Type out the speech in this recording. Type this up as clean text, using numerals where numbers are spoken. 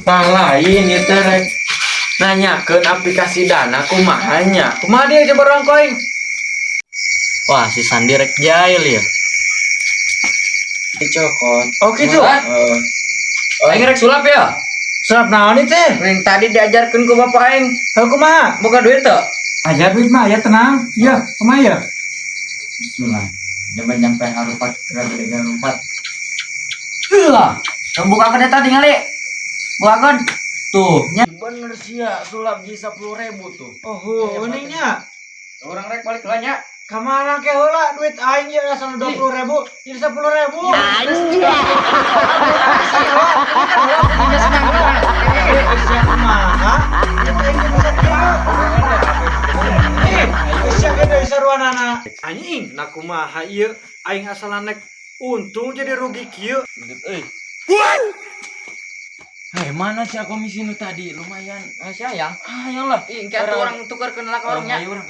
Tah, lain ieu teh rek nanyakeun aplikasi Dana kumaha nya. Kumaha dia, coba urang koin. Wah, si Sandi rek jail ya. Dicokot. Oh, gitu. Heeh. Aing rek sulap ya. Sulap naon ieu teh? Yang tadi diajarkeun ku bapak aing. Heuh, kumaha? Boga duit teu? Aya duit mah, ya tenang. Iya, kumaha ya? Bismillah. Jangan nyampe harupat kira rupat. Lah, buka ke tadi ngali. Bukakeun. Tuh, nya. Bener sih ya, sulap di 10.000 tuh. Oh, ini nya. Urang rek balik heula nya. Kamana ke heula, duit aing ya asal 20.000, jadi 10.000. Anjay. Sia kumaha? Aing ge bisa kieu. Ih, sia ge deui saruanana. Anjing, na kumaha ieu? Aing asalan nek untung jadi rugi kieu. Euy. Hei, mana sih komisi nu tadi? Lumayan. Masih hayang. Hayang lah. Ih, engke atuh urang tukerkeun lah ka warungnya. Ayo urang.